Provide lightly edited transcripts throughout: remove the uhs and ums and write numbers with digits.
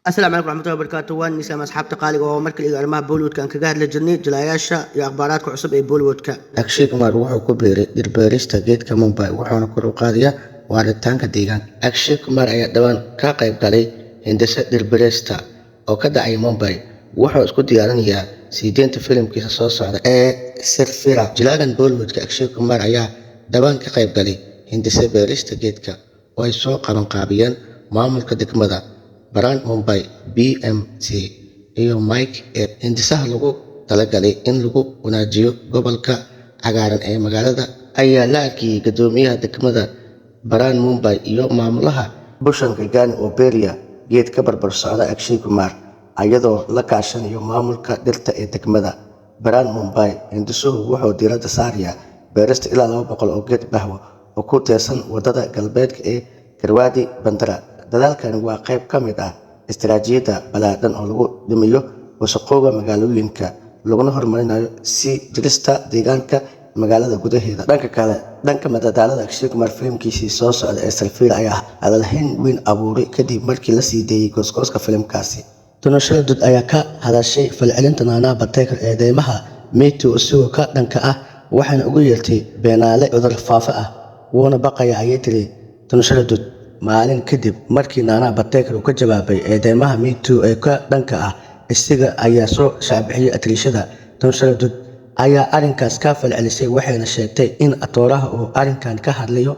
Asalaamu calaykum raxmatullahi wabarakaatu. Waan islaam, asxaabta qaaliga, oo markale iyo arrimaha Bollywoodka aan kaga hadli jirnay, jilaayaasha iyo akhbaaraadka cusub ee Bollywoodka. Akshay Kumar wuxuu ku biiray dhir-beerista geedka Mumbai, wuxuuna kor u qaadayaa waaritaanka deegaanka. Akshay Kumar ayaa dhawaan ka qayb galay hindise dhir-beerista oo ka dhacay Mumbai. Wuxuu isku diyaarinayaa sii deynta filimkiisa soo socda ee Sirfira. Jilaagan Bollywoodka Akshay Kumar ayaa dhawaan ka qayb galay hindise beerista geedka oo ay soo qabanqaabiyeen maamulka degmada Brihanmumbai (BMC) iyo Mike ee hindisaha loogu talagalay in lagu wanaajiyo gobolka cagaaran ee magaalada ayaa la arkayay guddoomiyaha degmada Brihanmumbai iyo maamulaha Bhushan Gagrani oo beeraya geed ka barbar socda Akshay Kumar, iyadoo la kaashanayo maamulka dhirta ee degmada Brihanmumbai. Hindisuhu wuxuu diiradda saarayaa beerista ilaa 200 oo geed bahwo oo ku teedsan wadada galbeedka ee Kherwadi Bandra. Dadaalkani waa qayb ka mid ah istaraatiijiyad ballaadhan oo lagu dhimayo wasakhowga magaalooyinka laguna horumarinayo sii jirista deegaanka magaalada gudaheeda. Dhanka kale, dhanka madadaalada, Akshay Kumar filimkiisii soo socda ee Sirfira ayaa hadalhayn weyn abuuray kadib markii la sii daayay goosgooska filimkaasi. Tanusha Dutt ayaa ka hadashay falcelinta Nana Patekar ee eedeymaha MeToo isagoo ka dhanka ah, waxayna ugu yeertay beenaale cudur faafa ah. "Wuuna baqayaa," ayay tiri Tanusha Dutt maalin kadib markii Nana Patekar uu ka jawaabay eedeymaha MeToo ee ka dhanka ah isaga ayaa soo shaacbixiyay. Atariishada Tanusha Dutt ayaa arrinkaas ka falcelisay, waxayna sheegtay in atooraha uu arrinkan ka hadlayo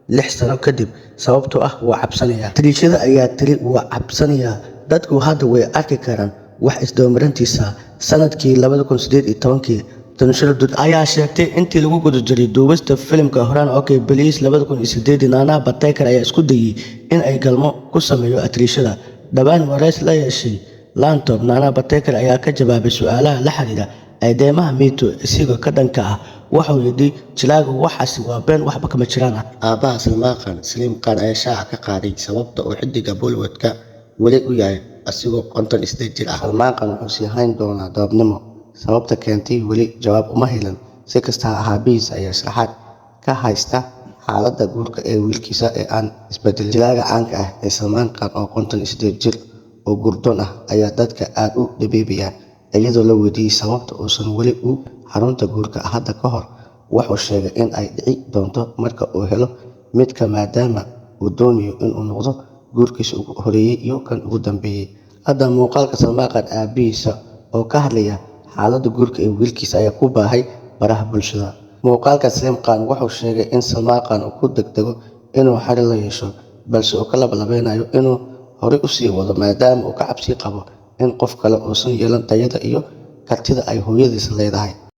6 sano kadib sababtoo ah waa cabsanaya. Atariishada ayaa tiri, "Waa cabsanayaa, dadku hadda way arki karaan wax isdabamarintiisa." Sanadkii 2018 Tanusha Dutt ayaa sheegtay intii lagu guda jiray duubista filimka Horaan Okay Please 2008, Nana Patekar ayaa isku dayay in ay galmo ku sameeyo atariishada. Dhawaan wareysi la yeeshay Lallantop, Nana Patekar ayaa ka jawaabay su'aalaha la xiriira eedeymaha MeToo isagoo ka dhanka ah. Wuxuu yidhi jilaagu, "Waxaasi waa been, waxba kama jiraan." Aabaha Salman Khan, Salim Khan, ayaa shaaca ka qaaday sababta uu xiddiga Bollywood-ka weli u yahay isagoo 58 jir ah. Salman Khan wuxuu sii hayn doonaa doobnimo. Sababta keentay weli jawaab uma helin. Si kastaba ha ahaatee, aabihiis ayaa sharaxaad ka haysta xaaladda guurka ee wiilkiisa ee aan isbedelin. Jilaaga caanka ah ee Salman Khan oo 58 jir oo guurdoon ah ayaa dadka aad u dhibaya, iyadoo la weydiiyay sababta uusan weli u xarunta guurka hadda ka hor. Wuxuu sheegay in ay dhici doonto marka uu helo midka, maadaama uu doonayo in uu noqdo guurkiisii ugu horreeyay iyo kan ugu dambeeyay. Hadda muuqaalka Salman Khan aabihiis oo ka hadlaya xaaladda guurka ee wiilkiisa ayaa ku baahay baraha bulshada. Muuqaalka, Salim Khan wuxuu sheegay in Salman Khan uu ku degdego inuu xiriir la yeesho, balse uu ka labalabeynayo inuu horay u sii wado maadaama uu ka cabsi qabo in qof kale uusan yeelan tayada iyo kartida ay hooyadiis leedahay.